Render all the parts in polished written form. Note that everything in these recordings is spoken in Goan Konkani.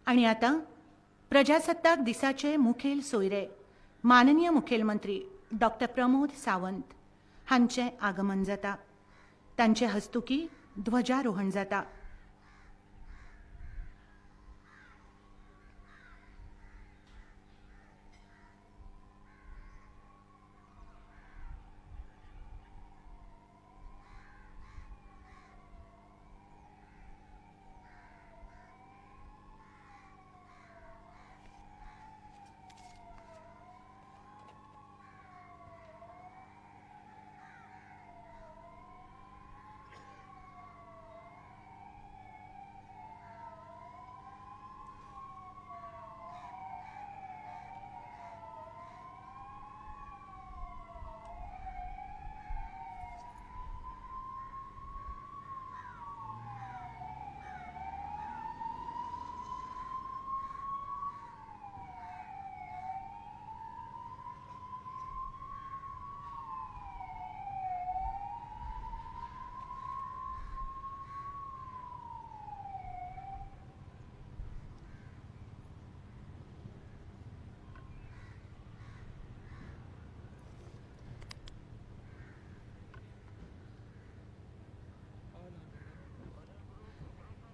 आनी आतां प्रजासत्ताक दिसाचे मुखेल सोयरे माननीय मुखेलमंत्री डॉक्टर प्रमोद सावंत हांचें आगमन जाता. तांचे हस्तुकी ध्वजारोहण जाता.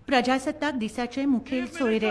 प्रजासत्ताक दिसाचे मुखेल सोयरे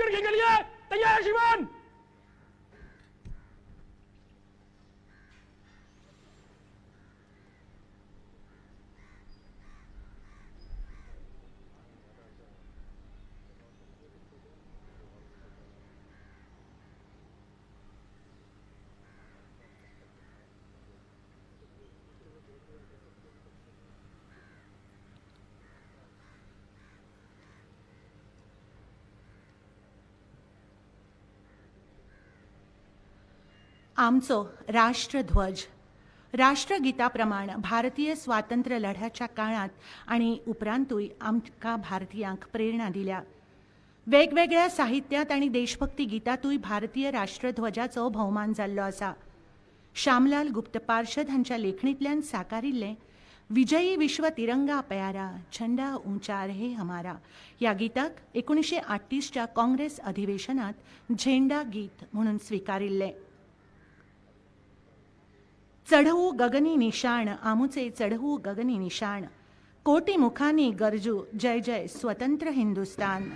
के लिए तैयार श्रीमान। आमचो राष्ट्रध्वज राष्ट्रगीता प्रमाण भारतीय स्वातंत्र्य लढ्याच्या काळांत आनी उपरांतूय आमकां भारतीयांक प्रेरणा दिल्या. वेगवेगळ्या साहित्यांत आनी देशभक्ती गीतांतूय भारतीय राष्ट्रध्वजाचो भोवमान जाल्लो आसा. श्यामलाल गुप्त पार्षद हांच्या लेखणींतल्यान साकारिल्लें विजयी विश्व तिरंगा प्यारा झंडा ऊंचा रहे हमारा ह्या गीताक 1938च्या काँग्रेस अधिवेशनात झेंडा गीत म्हणून स्विकारिल्लें. चढवू गगनी निशाण आमुचे चढवू गगनी निशाण कोटी मुखानी गरजू जय जय स्वतंत्र हिंदुस्तान.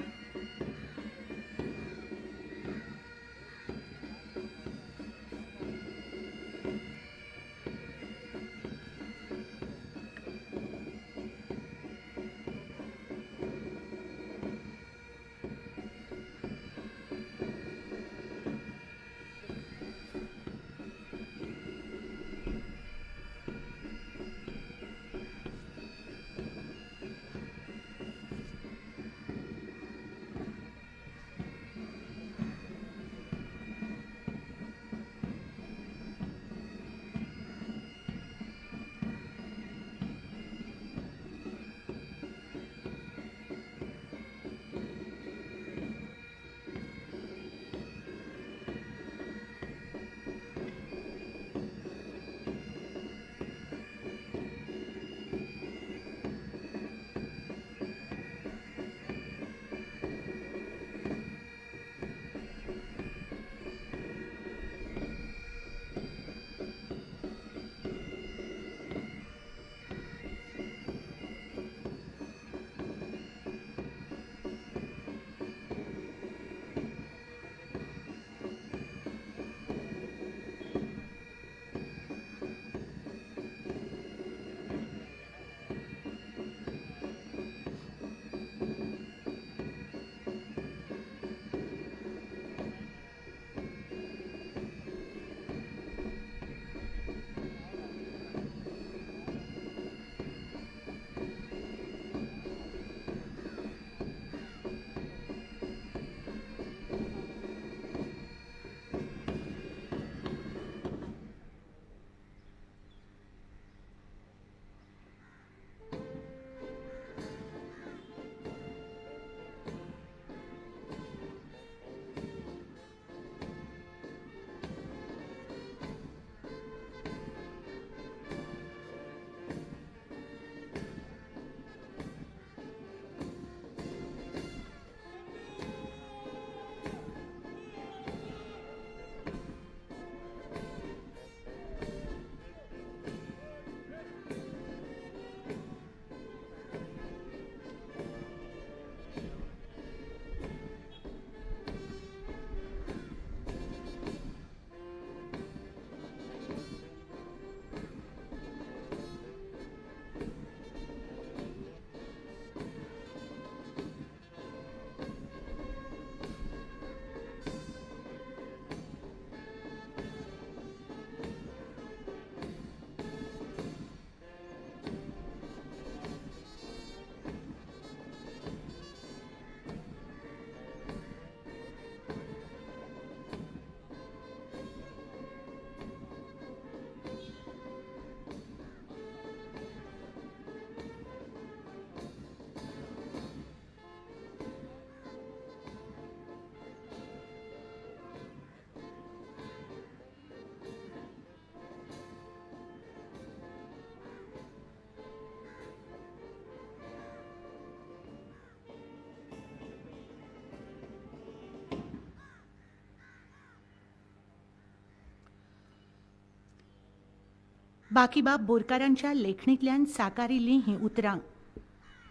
बाकीबाब बोरकारांच्या लेखणींतल्यान साकारिल्लीं हीं उतरां.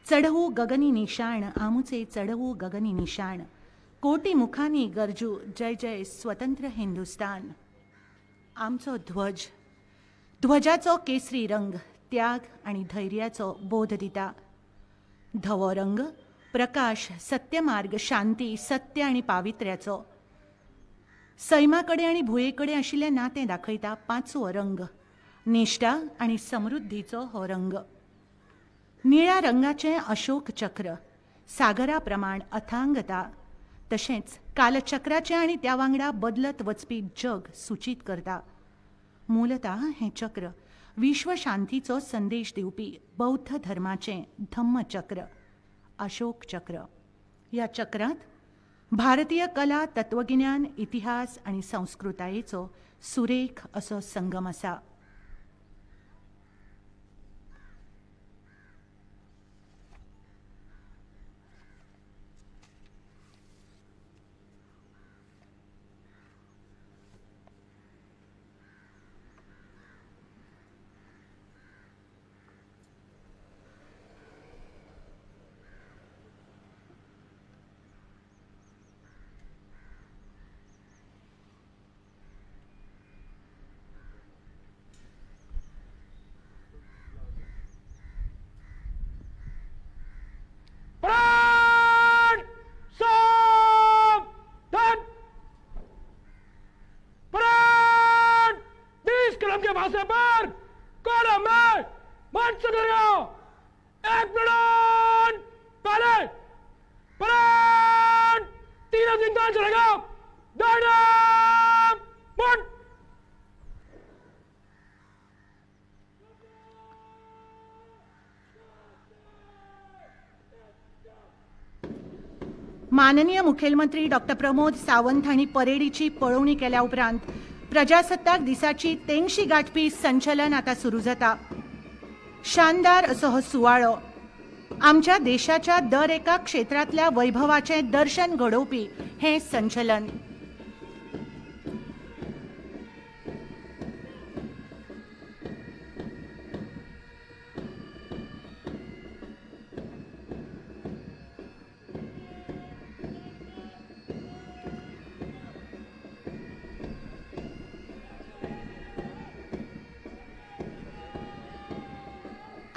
चढवू गगनी निशाण आमुचे चढवू गगनी निशाण, कोटी मुखांनी गरजू जय जय स्वतंत्र हिंदुस्तान. आमचो ध्वज, ध्वजाचो केसरी रंग त्याग आनी धैर्याचो बोध दिता. धवो रंग प्रकाश, सत्यमार्ग, शांती, सत्य आनी पावित्र्याचो. सैमा कडेन आनी भुंये कडेन आशिल्लें नातें दाखयता पांचवो रंग, निश्ठा आनी समृद्धीचो हो रंग. निळ्या रंगाचें अशोक चक्र सागरा प्रमाण अथांगता तशेंच कालचक्राचें आनी त्या वांगडा बदलत वचपी जग सूचीत करता. मूलतः हें चक्र विश्वशांतीचो संदेश दिवपी बौद्ध धर्माचें धम्मचक्र, अशोक चक्र. ह्या चक्रांत भारतीय कला, तत्वगिन्यान, इतिहास आनी संस्कृतायेचो सुरेख असो संगम आसा. फासले पर कॉलम में मंच एक प्लेटून पहले परेड 3 दिन चलेगा. माननीय मुखेलमंत्री डॉक्टर प्रमोद सावंत हांणी परेडीची पळोवणी केल्या उपरांत प्रजासत्ताक दिसाची तेंगशी गांठपी संचलन आतां सुरू जाता. शानदार असो हो सुवाळो आमच्या देशाच्या दर एका क्षेत्रांतल्या वैभवाचें दर्शन घडोवपी हें संचलन.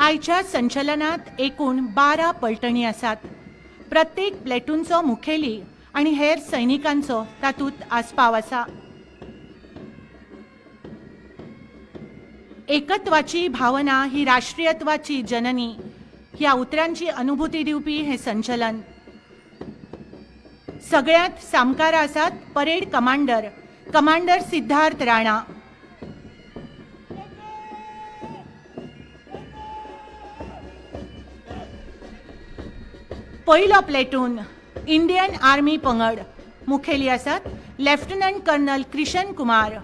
आयच्या संचलनात एकूण 12 पलटणी आसात. प्रत्येक प्लेटूनचो मुखेली आनी हेर सैनिकांचो तातूंत आस्पाव आसा. एकत्वाची भावना ही राष्ट्रीयत्वाची जननी ह्या उतरांची अनुभूती दिवपी हें संचलन. सगळ्यांत सामकार आसात parade commander, commander Siddharth Rana. पयलो प्लेटून इंडियन आर्मी पंगड, मुखेली आसात लेफ्टनंट कर्नल क्रिशन कुमार.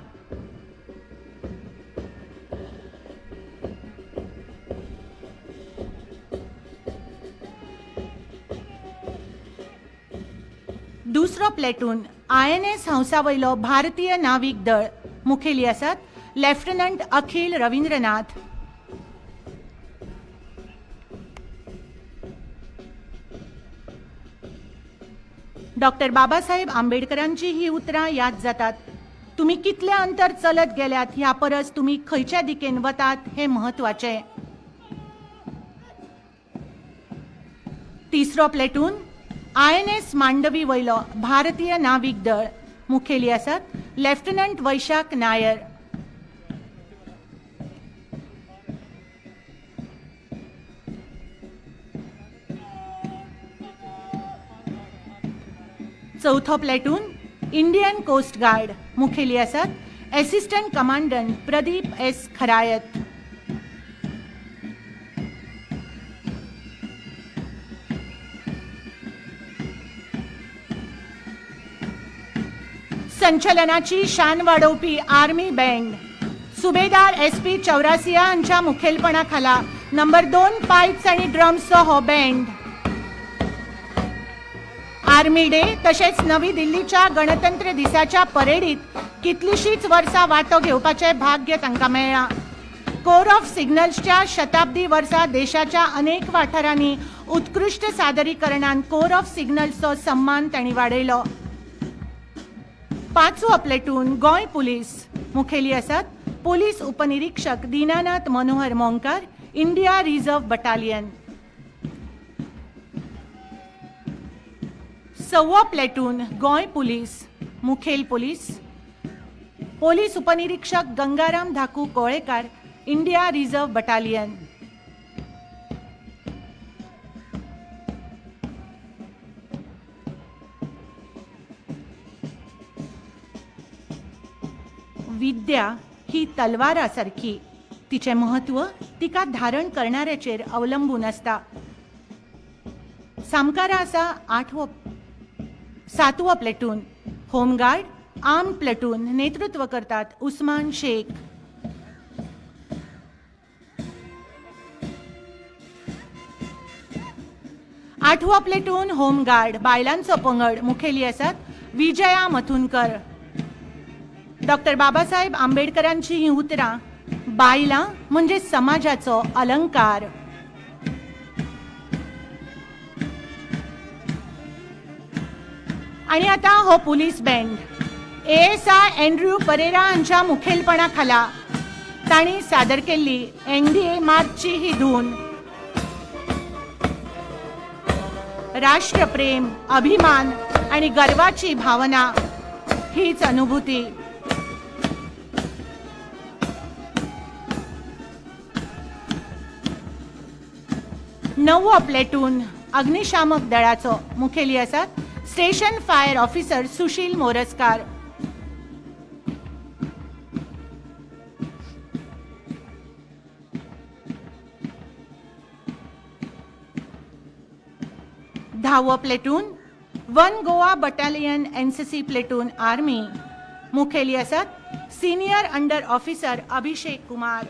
दुसरो प्लेटून INS हंसा वयलो भारतीय नाविक दळ, मुखेली आसात लेफ्टनंट अखिल रविंद्रनाथ. डॉक्टर बाबासाहेब आंबेडकरांची ही उतरां याद जातात. तुमी कितले अंतर चलत गेल्यात ह्या परस तुमी खंयच्या दिकेन वतात हें म्हत्वाचें. तिसरो प्लेटून INS Mandavi वयलो भारतीय नाविक दळ, मुखेली आसात लेफ्टनंट वैशाख नायर. चौथो प्लेटून इंडियन कोस्ट गार्ड, मुखेली आसात assistant commandant Pradeep S Kharayat. संचलनाची शान वाडोवपी आर्मी बँड सुभेदार SP Chaurasia हांच्या मुखेलपणाखाला नंबर 2 पायप्स आनी ड्रम्सचो हो बँड. आर्मी डे तशेंच नवी दिल्लीच्या गणतंत्र दिसाच्या परेडीत कितलीशींच वर्सां वांटो घेवपाचें भाग्य तांकां मेळ्ळां. कोर ऑफ सिग्नल्सच्या शताब्दी वर्सा देशाच्या अनेक वाठारांनी उत्कृश्ट सादरीकरणान कोर ऑफ सिग्नल्सचो सन्मान तांणी वाडयलो. पांचवो प्लेटून गोंय पुलीस, मुखेली आसात पोलीस उपनिरीक्षक Dinanath Manohar Monkar, India reserve battalion. सव्वो platoon Goa police, मुखेल पोलीस पोलीस उपनिरीक्षक Gangaram Dhaku Kolekar, India reserve battalion. विद्या ही तलवारा सारखी, तिचें म्हत्व तिका धारण करणाऱ्याचेर अवलंबून आसता. सामकारा आसा आठवो सातवो platoon home guard arm platoon, नेतृत्व करतात उस्मान शेख. आठवो प्लेटून होमगार्ड बायलांचो पंगड, मुखेली आसात विजया मथुनकर. डॉक्टर बाबासाहेब आंबेडकरांची ही उतरां, बायलां म्हणजे समाजाचो अलंकार. आणि आता हो police band ASI Andrew Pereira हांच्या मुखेलपणा खाला तांणी सादर केल्ली एनडीए मार्चची ही धून. राष्ट्रप्रेम, अभिमान आणि गर्वाची भावना हीच अनुभूती. नववो प्लेटून अग्निशामक दळाचो, मुखेली आसात station fire officer Sushil Moraskar. धावो platoon one Goa battalion NCC platoon army, मुखेली आसात senior under officer Abhishek Kumar.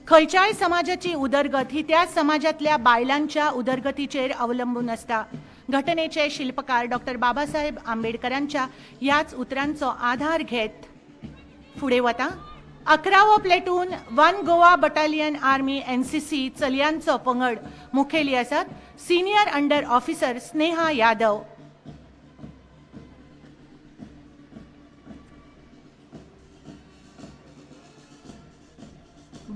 खंयच्याय समाजाची उदरगत ही त्या समाजातल्या बायलांच्या उदरगतीचेर अवलंबून आसता. घटनेचे शिल्पकार डॉक्टर बाबासाहेब आंबेडकरांच्या ह्याच उतरांचो आधार घेत फुडें वता 11वो platoon one Goa battalion army NCC चलयांचो पंगड, मुखेली आसात senior under officer Sneha Yadav.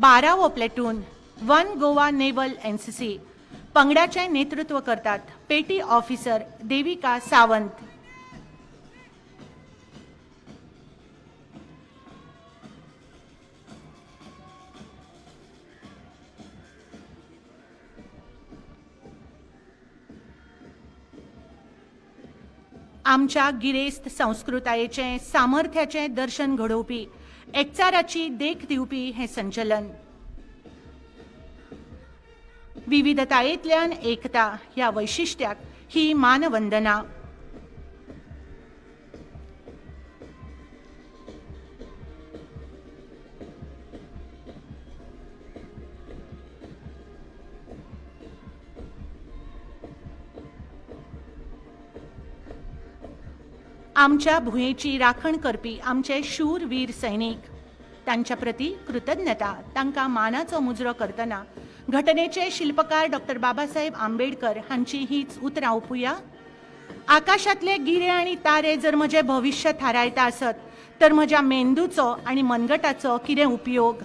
12वो platoon one Goa naval NCC पंगडाचें नेतृत्व करतात पेटी ऑफिसर देविका सावंत. आमच्या गिरेस्त संस्कृतायेचें सामर्थ्याचें दर्शन घडोवपी, एकचाराची देख दिवपी हें संचलन. विविधतायेंतल्यान एकता ह्या वैशिष्ट्याक ही मानवंदना. आमच्या भुंयेची राखण करपी आमचे शूरवीर सैनीक, तांच्या प्रती कृतज्ञता, तांकां मानाचो मुजरो करतना घटनेचे शिल्पकार डॉक्टर बाबासाहेब आंबेडकर हांची हीच उतरां ओपुया. आकाशांतले गिरे आनी तारे जर म्हजें भविश्य थारायता आसत तर म्हज्या मेंदूचो आनी मनगटाचो कितें उपयोग?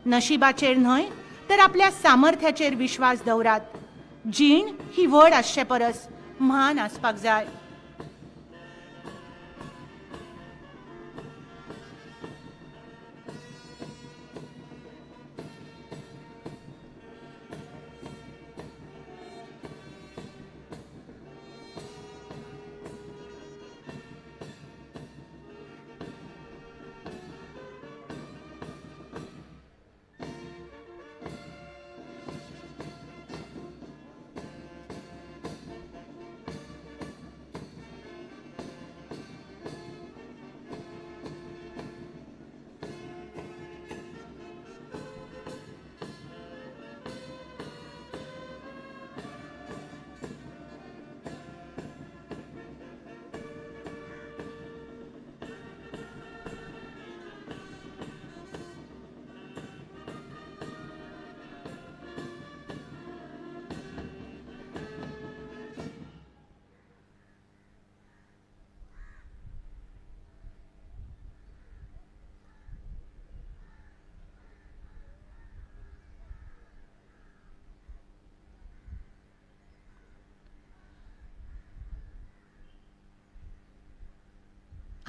नशिबाचेर न्हय तर आपल्या सामर्थ्याचेर विश्वास दवरात. जीण ही व्हड आसचे परस म्हान आसपाक जाय.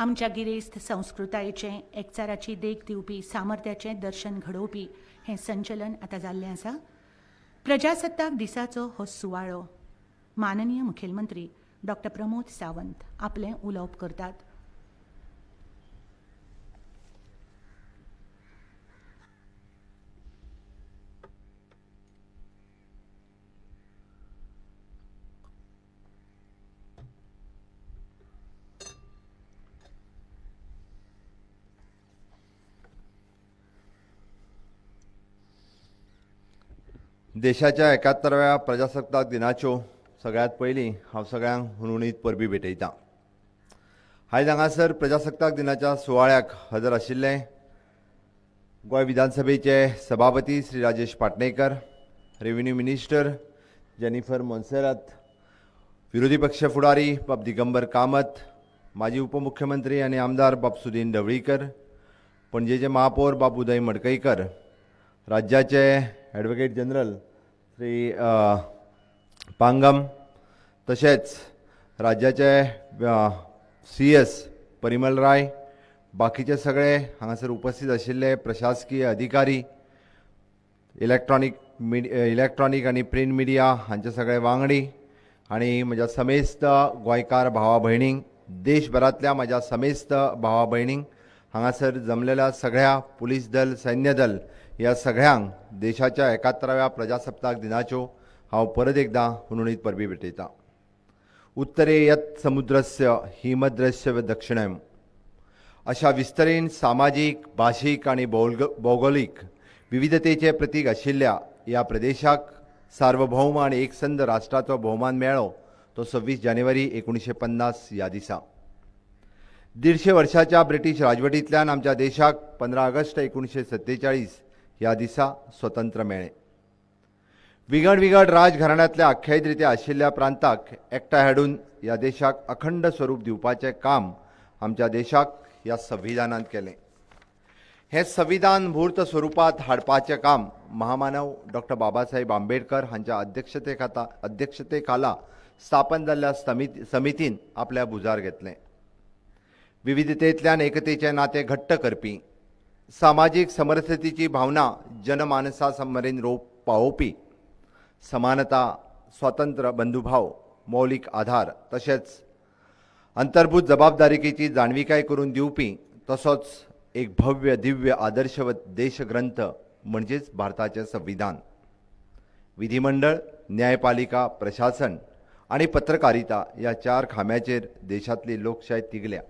आमच्या गिरेस्त संस्कृतायेचें एकचाराची देख दिवपी सामर्थ्याचें दर्शन घडोवपी हें संचलन आतां जाल्लें आसा. प्रजासत्ताक दिसाचो हो सुवाळो माननीय मुखेलमंत्री डॉक्टर प्रमोद सावंत आपलें उलोवप करतात. देशाच्या 71व्या प्रजासत्ताक दिनाच्यो सगळ्यांत पयलीं हांव सगळ्यांक हुनहुनीत परबीं भेटयतां. आयज हांगासर प्रजासत्ताक दिनाच्या सुवाळ्याक हजर आशिल्ले गोंय विधानसभेचे सभापती Shri Rajesh Patnekar, revenue minister Jennifer Monserrate, विरोधी पक्ष फुडारी बाब दिगंबर कामत, माजी उपमुख्यमंत्री आनी आमदार बाब सुदीन ढवळीकर, पणजेचे महापौर बाब उदय मडकईकर, राज्याचे ॲडव्होकेट जनरल श्री पांगम, तशेंच राज्याचे CS Parimal राय, बाकीचे सगळे हांगासर उपस्थित आशिल्ले प्रशासकीय अधिकारी, इलेक्ट्रॉनिक आनी प्रिंट मिडिया हांचे सगळे वांगडी आनी म्हज्या समेस्त गोंयकार भावा भयणींक, देशभरांतल्या म्हज्या समेस्त भावा भयणींक, हांगासर जमलेल्या सगळ्या पुलीस दल, सैन्य दल ह्या सगळ्यांक देशाच्या 71व्या प्रजासत्ताक दिनाच्यो हांव परत एकदां हुनहुनीत परबीं भेटयतां. उत्तरे यत् समुद्रस्य हिमद्रस्य व दक्षिणम अशा विस्तरीण सामाजीक, भाशीक आनी भौगोलिक विविधतेचें प्रतीक आशिल्ल्या ह्या प्रदेशाक सार्वभौम आनी एकसंध राष्ट्राचो भोवमान मेळ्ळो तो 26 जानेवारी 1950 ह्या दिसा. 150 वर्साच्या ब्रिटीश राजवटींतल्यान आमच्या देशाक 15 ऑगस्ट 1947 ह्या दिसा स्वतंत्र मेळ्ळें. विंगड विंगड राजघराण्यांतल्या आख्यायित आशिल्ल्या प्रांताक एकठांय हाडून ह्या देशाक अखंड स्वरूप दिवपाचें काम आमच्या देशाक ह्या संविधानान केलें. हें संविधान म्हूर्त स्वरुपांत हाडपाचें काम महामानव डॉक्टर बाबासाहेब आंबेडकर हांच्या अध्यक्षतेखाला स्थापन जाल्ल्या समितीन आपल्या भुजार घेतलें. विविधतेंतल्यान एकतेचें नातें घट्ट करपी, सामाजीक समरसतेची भावना जनमानसा मेरेन रोप पावोवपी, समानता, स्वातंत्र्य, बंधुभाव, मौलिक आधार तशेंच अंतर्भूत जबाबदारीकेची जाणविकाय करून दिवपी तसोच एक भव्य दिव्य आदर्शवत देशग्रंथ म्हणजेच भारताचें संविधान. विधिमंडळ, न्यायपालिका, प्रशासन आनी पत्रकारिता ह्या 4 खांब्याचेर देशांतली लोकशाय तिगल्या.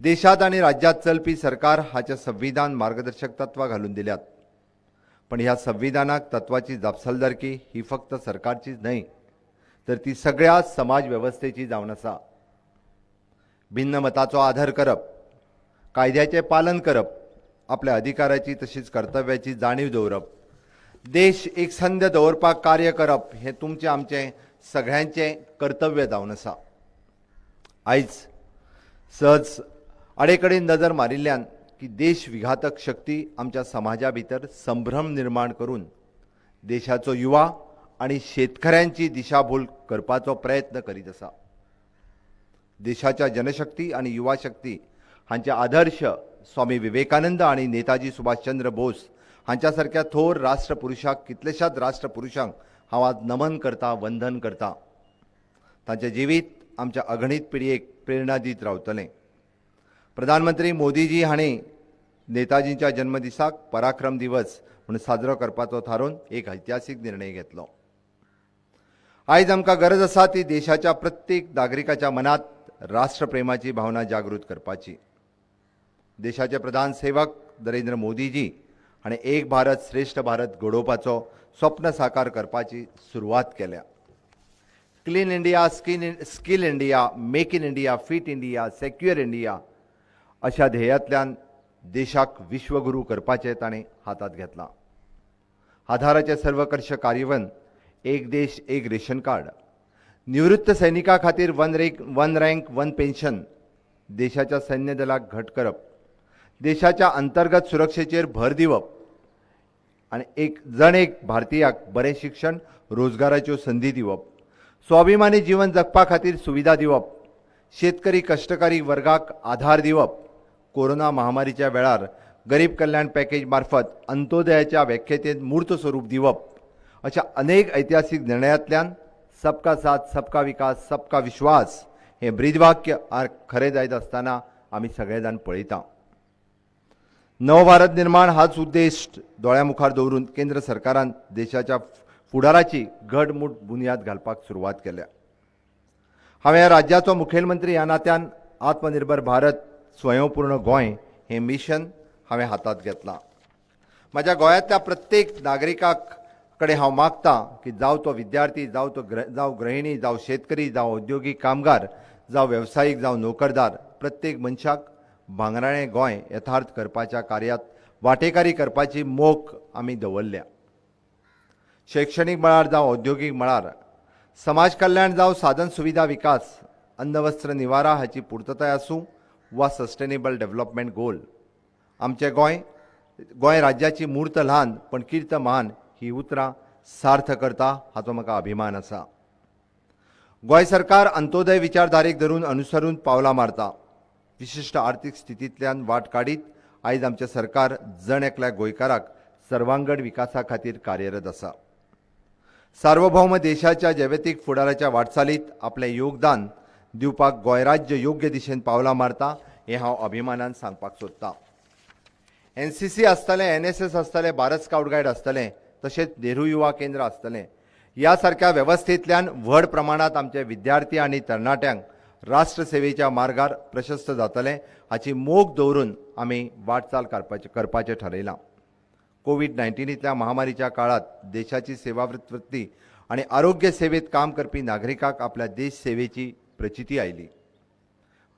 देशांत आनी राज्यांत चलपी सरकार हाचें संविधान मार्गदर्शक तत्वां घालून दिल्यात, पण ह्या संविधानाक तत्वाची जापसालदारकी ही फक्त सरकारचीच न्हय तर ती सगळ्या समाज वेवस्थेची जावन आसा. भिन्न मताचो आदर करप, कायद्याचें पालन करप, आपल्या अधिकाराची तशीच कर्तव्याची जाणीव दवरप, देश एकसंध दवरपाक कार्य करप हें तुमचें आमचें सगळ्यांचें कर्तव्य जावन आसा. आयज सहज आडेकडेन नजर मारिल्ल्यान की देश विघातक शक्ती आमच्या समाजा भितर संभ्रम निर्माण करून देशाचो युवा आनी शेतकऱ्यांची दिशाभूल करपाचो प्रयत्न करीत आसा. देशाच्या जनशक्ती आनी युवा शक्ती हांचे आदर्श स्वामी विवेकानंद आनी नेताजी सुभाषचंद्र बोस हांच्या सारक्या थोर राष्ट्रपुरुषाक, कितलेशाच राष्ट्रपुरुषांक हांव आज नमन करता, वंदन करता. तांचें जिवीत आमच्या अगणीत पिळगेक प्रेरणा दीत रावतलें. प्रधानमंत्री मोदीजी हांणी नेताजींच्या जन्मदिसाक पराक्रम दिवस म्हणून साजरो करपाचो थारोवन एक ऐतिहासीक निर्णय घेतलो. आयज आमकां गरज आसा ती देशाच्या प्रत्येक नागरिकाच्या मनांत राष्ट्रप्रेमाची भावना जागृत करपाची. देशाचे प्रधान सेवक नरेंद्र मोदीजी हांणी एक भारत श्रेष्ठ भारत घडोवपाचो स्वप्न साकार करपाची सुरवात केल्या. Clean India, skill India, make in India, fit India, secure India अशा ध्येयांतल्यान देशाक विश्वगुरू करपाचें ताणें हातांत घेतलां. आधाराचें सर्वकर्ष कार्यावळ, एक देश एक रेशन कार्ड, निवृत्त सैनिकां खातीर वन रँक वन पेन्शन, देशाच्या सैन्य दलाक घट करप, देशाच्या अंतर्गत सुरक्षेचेर भर दिवप आनी एक जण एक भारतीयाक बरें शिक्षण, रोजगाराच्यो संदी दिवप, स्वाभिमानी जीवन जगपा खातीर सुविधा दिवप, शेतकरी कश्टकारी वर्गाक आधार दिवप, कोरोना महामारीच्या वेळार गरीब कल्याण पॅकेज मार्फत अंत्योदयाच्या व्याख्येतेंत मूर्त स्वरूप दिवप अशा अनेक ऐतिहासीक निर्णयांतल्यान सबका साथ सबका विकास सबका विश्वास हें ब्रीदवाक्य खरें जायत आसतना आमी सगळे जाण पळयता. नवभारत निर्माण हाच उद्देश दोळ्या मुखार दवरून केंद्र सरकारान देशाच्या फुडाराची घटमूट बुन्याद घालपाक सुरवात केल्या. हांवें ह्या राज्याचो मुखेलमंत्री ह्या नात्यान आत्मनिर्भर भारत स्वयंपूर्ण गोंय हें मिशन हांवें हातांत घेतलां. म्हाज्या गोंयांतल्या प्रत्येक नागरिकाक कडेन हांव मागता की जावं तो विद्यार्थी, जावं तो जावं गृहिणी, जावं शेतकरी, जावं उद्योगीक कामगार, जावं वेवसायीक, जावं नोकरदार, प्रत्येक मनशाक भांगराळें गोंय यथार्थ करपाच्या कार्यांत वांटेकारी करपाची मोख आमी दवरल्या. शैक्षणीक मळार जावं औद्योगीक मळार, समाज कल्याण जावं साधन सुविधा विकास, अन्नवस्त्र निवारा हाची पुर्तताय आसूं वा सस्टेनेबल डेव्हलपमेंट गोल, आमचें गोंय गोंय राज्याची मूर्त ल्हान पण कीर्त महान ही उतरां सार्थ करता हाचो म्हाका अभिमान आसा. गोंय सरकार अंत्योदय विचारधारेक धरून अनुसरून पावलां मारता. विशिश्ट आर्थीक स्थितींतल्यान वाट काडीत आयज आमचें सरकार जण एकल्या गोंयकाराक सर्वांगण विकासा खातीर कार्यरत आसा. सार्वभौम देशाच्या जैविक फुडाराच्या वाटचालीत आपलें योगदान दिवपाक गोंय राज्य योग्य दिशेन पावलां मारता हें हांव अभिमानान सांगपाक सोदतां. एनसीसी आसतलें, एनएसएस आसतलें, भारत स्काउट गायड आसतलें, तशेंच नेहरू युवा केंद्र आसतलें. ह्या सारक्या वेवस्थेंतल्यान व्हड प्रमाणांत आमचे विद्यार्थी आनी तरणाट्यांक राष्ट्रसेवेच्या मार्गार प्रशस्त जातलें हाची मोख दवरून आमी वाटचाल करपाचें ठरयलां. कोवीड-19 महामारीच्या काळांत देशाची सेवावृत्ती आनी आरोग्य सेवेत काम करपी नागरिकांक आपल्या देश सेवेची प्रचिती आयली.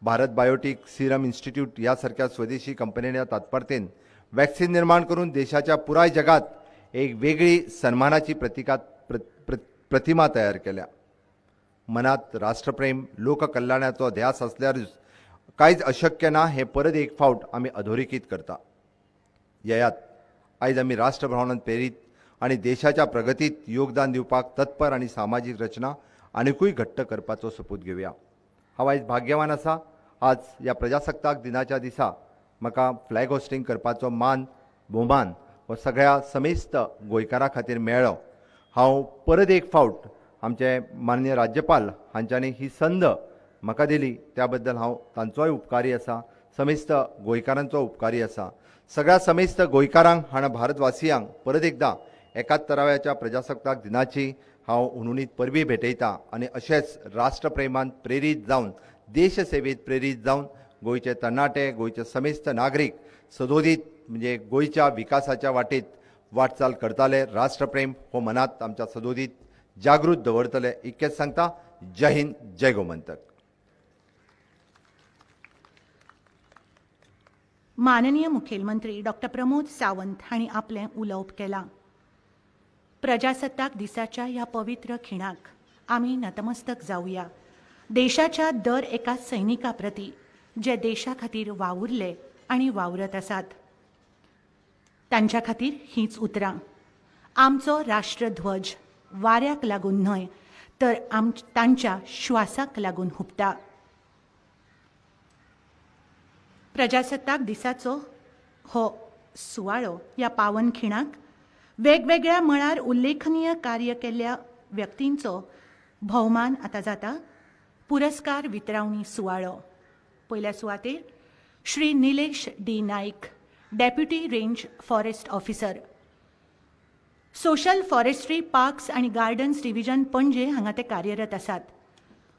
भारत बायोटीक, सिरम इन्स्टिट्यूट ह्या सारक्या स्वदेशी कंपन्यांच्या तत्परतेन वॅक्सिन निर्माण करून देशाच्या पुराय जगात एक वेगळी सन्मानाची प्रतिमा तयार केल्या. मनात राष्ट्रप्रेम, लोककल्याणाचो ध्यास आसल्यारूच कांयच अशक्य ना हें परत एक फावट आमी अधोरेखीत करता. येयात आयज आमी राष्ट्रभावनान प्रेरीत आनी देशाच्या प्रगतीत योगदान दिवपाक तत्पर आनी सामाजीक रचना आनिकूय घट्ट करपाचो सोपूत घेवया. हांव आयज भाग्यवान आसा. आज ह्या प्रजासत्ताक दिनाच्या दिसा म्हाका फ्लॅग होस्टिंग करपाचो मान भोवमान हो सगळ्या समेस्त गोंयकारां खातीर मेळ्ळो. हांव परत एक फावट आमचे माननीय राज्यपाल हांच्यांनी ही संद म्हाका दिली त्या बद्दल हांव तांचोय उपकारी आसा, समेस्त गोंयकारांचो उपकारी आसा. सगळ्या समेस्त गोंयकारांक आनी भारतवासियांक परत एकदां 71व्या प्रजासत्ताक दिनाची हांव हुनहुनीत परबी भेटयता आनी अशेंच राष्ट्रप्रेमान प्रेरीत जावन, देशसेवेत प्रेरीत जावन गोंयचे तरणाटे, गोंयचे समेस्त नागरीक सदोदीत म्हणजे गोंयच्या विकासाच्या वाटेत वाटचाल करताले. राष्ट्रप्रेम हो मनात आमच्या सदोदीत जागृत दवरतले इतकेंच सांगता. जय हिंद, जय गोमंतक. माननीय मुखेलमंत्री डॉक्टर प्रमोद सावंत हांणी आपलें उलोवप केलां. प्रजासत्ताक दिसाच्या ह्या पवित्र खिणाक आमी नतमस्तक जावया. देशाच्या दर एका सैनिका प्रती जे देशा खातीर वावुरले आनी वावरत आसात तांच्या खातीर हीच उतरां. आमचो राष्ट्रध्वज वाऱ्याक लागून न्हय तर तांच्या श्वासाक लागून हुपता. प्रजासत्ताक दिसाचो हो सुवाळो ह्या पावन खिणाक वेगवेगळ्या मळार उल्लेखनीय कार्य केल्ल्या व्यक्तींचो भोवमान आतां जाता. पुरस्कार वितरावणी सुवाळो. पयल्या सुवातेर Shri Nilesh D Naik, deputy range forest officer, social forestry parks आनी गार्डन्स डिव्हिजन पणजे हांगा ते कार्यरत आसात.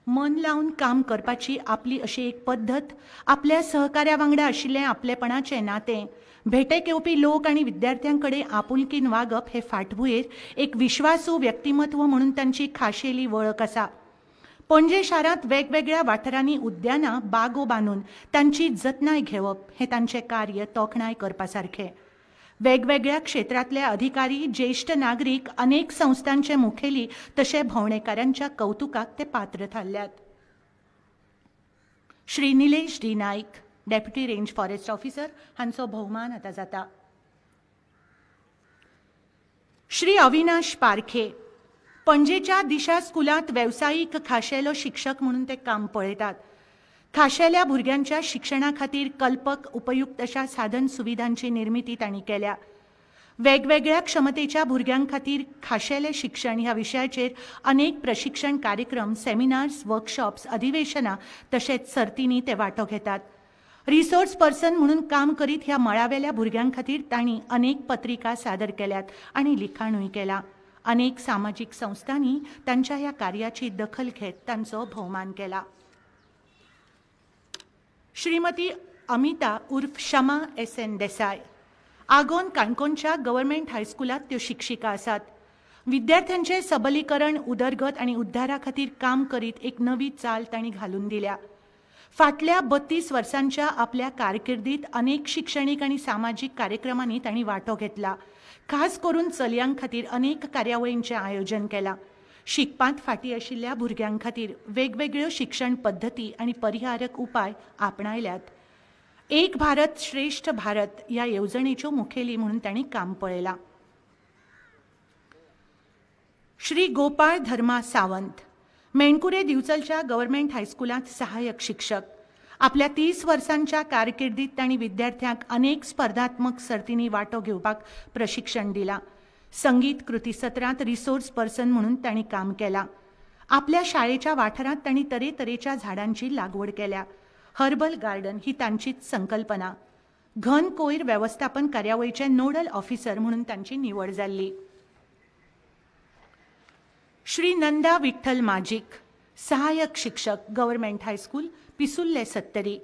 मन लावन काम करपाची आपली अशी एक पद्दत, आपल्या सहकार्या वांगडा आशिल्लें आपलेपणाचें नातें, भेटेक येवपी लोक आनी विद्यार्थ्यां कडेन आपुलकीन वागप हे फाटभुंयेर एक विश्वासू व्यक्तिमत्व म्हणून तांची खाशेली वळख आसा. पणजे शारांत वेगवेगळ्या वाठारांनी उद्यानां, बागो बांदून तांची जतनाय घेवप हें तांचें कार्य तोखणाय करपा सारकें. वेगवेगळ्या क्षेत्रांतले अधिकारी, ज्येश्ठ नागरीक, अनेक संस्थांचे मुखेली तशें भोंवडेकारांच्या कौतुकाक ते पात्र थारल्यात. Shri Nilesh D Naik, deputy range forest officer हांचो भोवमान आतां जाता. श्री अविनाश पारखे, पणजेच्या दिशा स्कुलांत वेवसायीक खाशेलो शिक्षक म्हणून ते काम पळयतात. खाशेल्या भुरग्यांच्या शिक्षणा खातीर कल्पक उपयुक्त अशा साधन सुविधांची निर्मिती तांणी केल्या. वेगवेगळ्या क्षमतेच्या भुरग्यां खातीर खाशेलें शिक्षण ह्या विशयाचेर अनेक प्रशिक्षण कार्यक्रम, सेमिनार्स, वर्कशॉप्स, अधिवेशनां तशेंच सर्तींनी ते वांटो घेतात. रिसोर्स पर्सन म्हणून काम करीत ह्या मळावेल्या भुरग्यां खातीर तांणी अनेक पत्रिका सादर केल्यात आनी लिखाणूय केलां. अनेक सामाजीक संस्थांनी तांच्या ह्या कार्याची दखल घेत तांचो भोवमान केला. श्रीमती अमिता उर्फ क्षमा एस.एन. देसाय, आगोन काणकोणच्या गव्हर्मेंट हायस्कुलांत त्यो शिक्षिका आसात. विद्यार्थ्यांचें सबलीकरण, उदरगत आनी उद्धारा खातीर काम करीत एक नवी चाल तांणी घालून दिल्या. फाटल्या 32 वर्सांच्या आपल्या कारकिर्दीत अनेक शिक्षणीक आनी सामाजीक कार्यक्रमांनी तांणी वांटो घेतला. खास करून चलयां खातीर अनेक कार्यावळींचें आयोजन केलां. शिकपांत फाटीं आशिल्ल्या भुरग्यां खातीर वेगवेगळ्यो शिक्षण पद्दती आनी परिहारक उपाय आपणायल्यात. एक भारत श्रेष्ठ भारत ह्या येवजणेच्यो मुखेली म्हणून तांणी काम पळयलां. श्री गोपाळ धर्मा सावंत, मेणकुरे दिवचलच्या गव्हर्मेंट हायस्कुलांत सहाय्यक शिक्षक. आपल्या 30 वर्सांच्या कारकिर्दीत तांणी विद्यार्थ्यांक अनेक स्पर्धात्मक सर्तींनी वांटो घेवपाक प्रशिक्षण दिलां. संगीत कृती सत्रांत रिसोर्स पर्सन म्हणून तांणी काम केलां. आपल्या शाळेच्या वाठारांत तांणी तरेतरेच्या झाडांची लागवड केल्या. हर्बल गार्डन ही तांचीच संकल्पना. घन कोयर वेवस्थापन कार्यावळीचे नोडल ऑफिसर म्हणून तांची निवड जाल्ली. श्री नंदा विठ्ठल माजीक, सहाय्यक शिक्षक, गव्हर्मेंट हायस्कूल, पिसुल्ले, सत्तरी.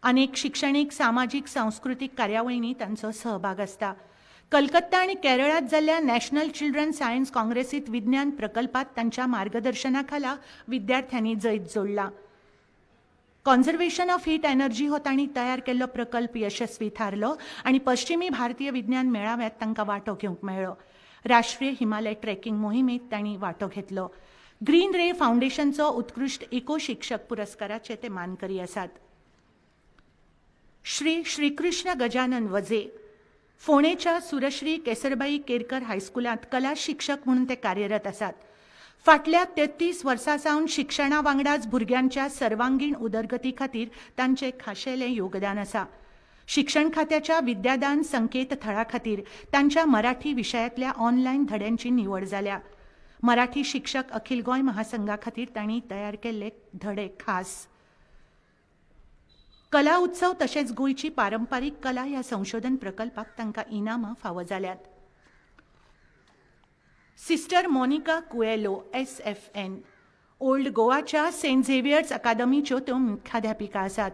अनेक शिक्षणीक, सामाजीक, सांस्कृतीक कार्यावळींनी तांचो सहभाग आसता. कलकत्ता आनी केरळांत जाल्ल्या नॅशनल चिल्ड्रन सायन्स काँग्रेसीत विज्ञान प्रकल्पात तांच्या मार्गदर्शना खाला विद्यार्थ्यांनी जैत जोडलां. कॉन्झर्वेशन ऑफ हीट एनर्जी हो तांणी तयार केल्लो प्रकल्प यशस्वी थारलो आनी पश्चिमी भारतीय विज्ञान मेळाव्यात तांकां वांटो घेवंक मेळ्ळो. राष्ट्रीय हिमालय ट्रेकिंग मोहिमेत तांणी वांटो घेतलो. ग्रीन रे फावंडेशनचो उत्कृश्ट इको शिक्षक पुरस्काराचे ते मानकरी आसात. श्री श्रीकृष्ण गजानन वझे, फोंडेच्या सुरश्री केसरबाई केरकर हायस्कुलांत कला शिक्षक म्हणून ते कार्यरत आसात. फाटल्या 33 वर्सां सावन शिक्षणा वांगडाच भुरग्यांच्या सर्वांगीण उदरगती खातीर तांचें खाशेलें योगदान आसा. शिक्षण खात्याच्या विद्यादान संकेत थळा खातीर तांच्या मराठी विशयांतल्या ऑनलायन धड्यांची निवड जाल्या. मराठी शिक्षक अखिल गोंय महासंघा खातीर तांणी तयार केल्ले धडे खास. कला उत्सव तशेंच गोंयची पारंपारीक कला ह्या संशोधन प्रकल्पाक तांकां इनामां फावो जाल्यात. Sister Monica Coelho, SFN., old गोवाच्या सेंट झेवियर्स अकादमीच्यो त्यो मुख्याध्यापिका आसात.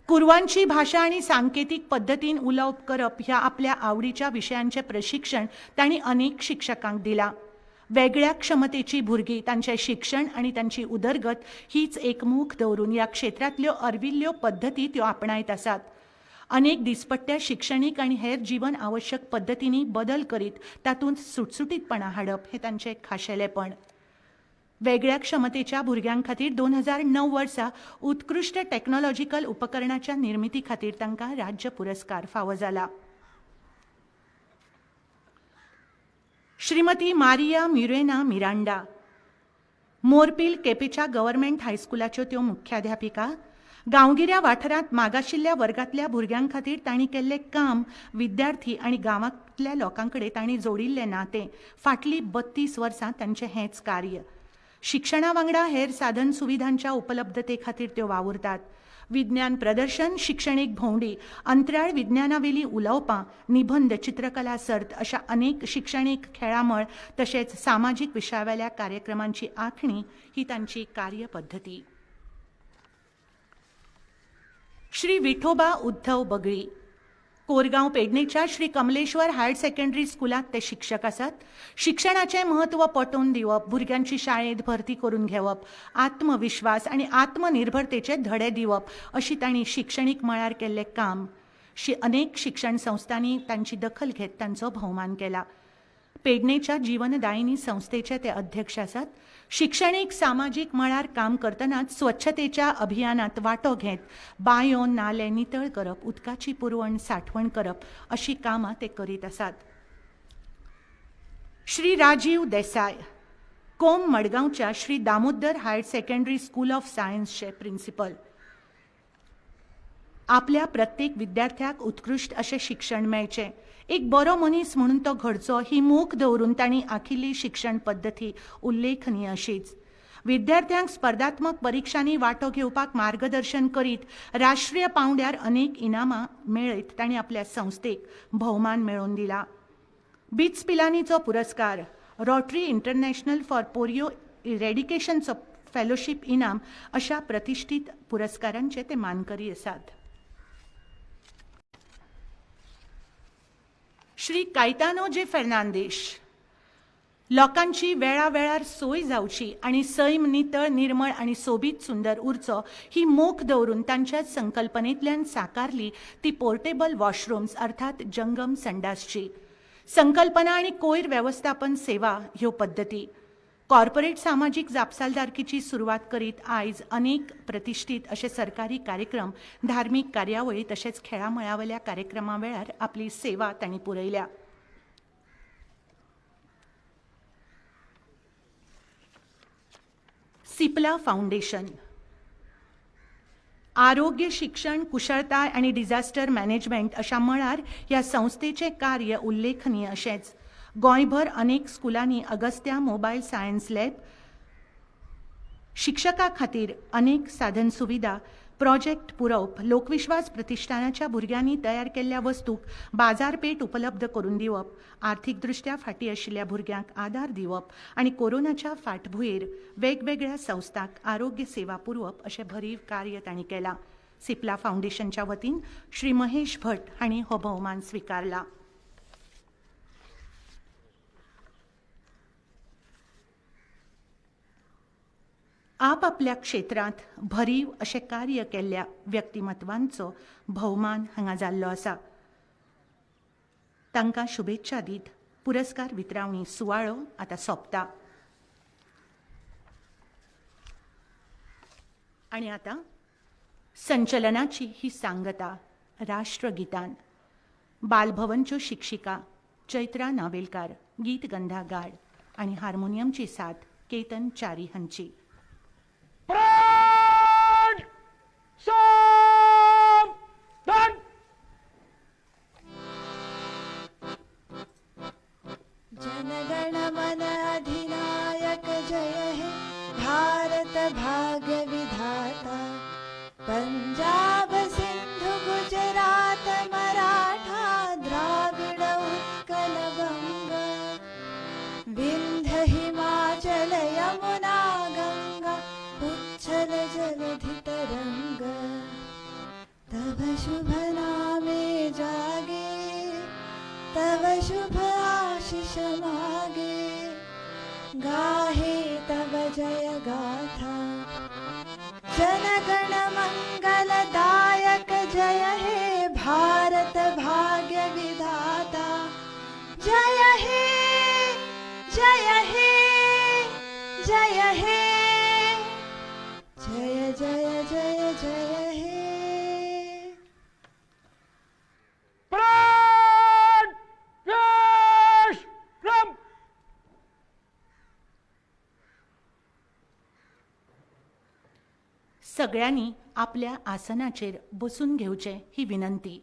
कुरवांची भाशा आनी सांकेतीक पद्दतीन उलोवप करप ह्या आपल्या आवडीच्या विशयांचें प्रशिक्षण तांणी अनेक शिक्षकांक दिलां. वेगळ्या क्षमतेची भुरगीं, तांचें शिक्षण आनी तांची उदरगत हीच एक मोख दवरून ह्या क्षेत्रांतल्यो अर्विल्ल्यो पद्दती त्यो आपणायत आसात. अनेक दिसपट्ट्या शिक्षणीक आनी हेर जीवन आवश्यक पद्दतींनी बदल करीत तातूंत सुटसुटीतपणां हाडप हें तांचें खाशेलेपण. वेगळ्या क्षमतेच्या भुरग्यां खातीर 2009 वर्सा उत्कृश्ट टॅक्नॉलॉजिकल उपकरणाच्या निर्मिती खातीर तांकां राज्य पुरस्कार फावो जाला. श्रीमती मारिया म्युरेना मिरांडा, मोरपील केपेच्या गव्हर्मेंट हायस्कुलाच्यो त्यो मुख्याध्यापिका. गांवगिऱ्या वाठारांत मागाशिल्ल्या वर्गांतल्या भुरग्यां खातीर तांणी केल्लें काम, विद्यार्थी आनी गांवांतल्या लोकां कडेन तांणी जोडिल्लें नातें, फाटलीं 32 वर्सां तांचें हेंच कार्य. शिक्षणा वांगडा हेर साधन सुविधांच्या उपलब्धते खातीर त्यो वावुरतात. विज्ञान प्रदर्शन, शिक्षणीक भोंवडी, अंतराळ विज्ञानावेली उलोवपां, निबंध, चित्रकला सर्त अशा अनेक शिक्षणीक खेळामळ तशेंच सामाजीक विशयावेल्या कार्यक्रमांची आंखणी ही तांची कार्यपद्दती. श्री विठोबा उद्धव बगळी, कोरगांव पेडणेच्या श्री कमलेश्वर हायर सेकंडरी स्कुलांत ते शिक्षक आसात. शिक्षणाचें म्हत्व पटोवन दिवप, भुरग्यांची शाळेंत भरती करून घेवप, आत्मविश्वास आनी आत्मनिर्भरतेचे धडे दिवप अशी तांणी शिक्षणीक मळार केल्लें काम. अनेक शिक्षण संस्थांनी तांची दखल घेत तांचो भोवमान केला. पेडणेच्या जीवनदायिनी संस्थेचे ते अध्यक्ष आसात. शिक्षणीक सामाजीक मळार काम करतनाच स्वच्छतेच्या अभियानात वांटो घेत बांयो नाले नितळ करप, उदकाची पुरवण साठवण करप अशी कामां ते करीत आसात. श्री राजीव देसाय, कोम मडगांवच्या Shri Damodar higher secondary school of सायन्सचे प्रिन्सिपल. आपल्या प्रत्येक विद्यार्थ्याक उत्कृश्ट अशें शिक्षण मेळचें, एक बरो मनीस म्हणून तो घडचो ही मोख दवरून तांणी आखिल्ली शिक्षण पद्दती उल्लेखनीय अशीच. विद्यार्थ्यांक स्पर्धात्मक परिक्षांनी वांटो घेवपाक मार्गदर्शन करीत राष्ट्रीय पांवड्यार अनेक इनामां मेळयत तांणी आपल्या संस्थेक भोवमान मेळोवन दिला. बिट्स पिलानीचो पुरस्कार, रोटरी इंटरनॅशनल फॉर पोलियो इरेडिकेशनचो फेलोशीप इनाम अशा प्रतिश्ठीत पुरस्कारांचे ते मानकरी आसात. श्री कायतानो जे फेर्नांदीश लोकांची वेळावेळार सोय जावची आनी सैम नितळ निर्मळ आनी सोबीत सुंदर उरचो ही मोख दवरून तांच्या संकल्पनेंतल्यान साकारली ती पोर्टेबल वॉशरूम्स अर्थात जंगम संडासची संकल्पना आनी कोयर वेवस्थापन सेवा ह्यो पद्दती. कॉर्पोरेट सामाजीक जापसालदारकीची सुरवात करीत आयज अनेक प्रतिश्ठीत अशे सरकारी कार्यक्रम, धार्मीक कार्यावळी तशेंच खेळामळावेल्या कार्यक्रमा वेळार आपली सेवा तांणी पुरयल्या. सिपला फाउंडेशन आरोग्य, शिक्षण, कुशळताय आनी डिझास्टर मॅनेजमेंट अशा मळार ह्या संस्थेचें कार्य उल्लेखनीय अशेंच. गोंयभर अनेक स्कुलांनी अगस्त्या मोबायल सायन्स लॅब, शिक्षकां खातीर अनेक साधन सुविधा, प्रोजेक्ट पुरोवप, लोकविश्वास प्रतिश्ठानाच्या भुरग्यांनी तयार केल्ल्या वस्तूक बाजारपेठ उपलब्ध करून दिवप, आर्थीकदृष्ट्या फाटीं आशिल्ल्या भुरग्यांक आदार दिवप आनी कोरोनाच्या फाटभुंयेर वेगवेगळ्या संस्थांक आरोग्य सेवा पुरोवप अशें भरीव कार्य तांणी केलां. सिपला फाउंडेशनच्या वतीन श्री महेश भट हांणी हो भोवमान स्विकारला. आपआपल्या क्षेत्रांत भरीव अशें कार्य केल्ल्या व्यक्तिमत्वांचो भोवमान हांगा जाल्लो आसा. तांकां शुभेच्छा दीत पुरस्कार वितरावणी सुवाळो आतां सोंपता. आनी आतां संचलनाची ही सांगता राष्ट्रगितान. बालभवनच्यो शिक्षिका चैत्रा नावेलकार, गीतगंधा गाड आनी हार्मोनियमची साथ केतन च्यारी हांची. जनगण मन अधिनायक जय हे भारत भाग्य विधाता. पंजाब सिंधु गुजरात मराठा द्राविड उत्कल बंग विंध्य हिमाचल यमुना गंगा उच्छल जलधि तरंग. तव शुभ नामे जागे तव शुभ आशीष मागे गाहे तव जय गाथा. जनगण मंगलदायक जय हे भारत भाग्य विधाता. जय हे जय हे जय हे जय जय जय जय हे. सगळ्यांनी आपल्या आसनाचेर बसून घेवचें ही विनंती.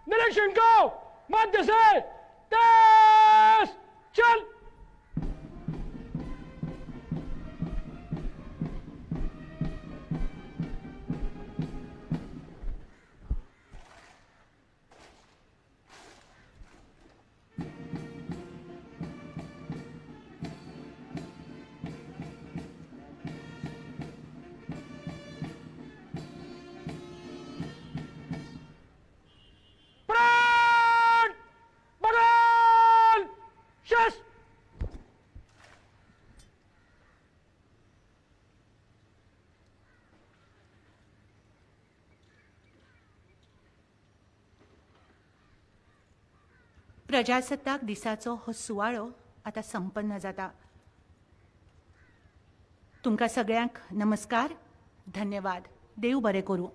निरीक्षण को मध्य से तेज चल. प्रजासत्ताक दिसाचो हो सुवाळो आतां संपन्न जाता. तुमकां सगळ्यांक नमस्कार, धन्यवाद. देव बरें करूं.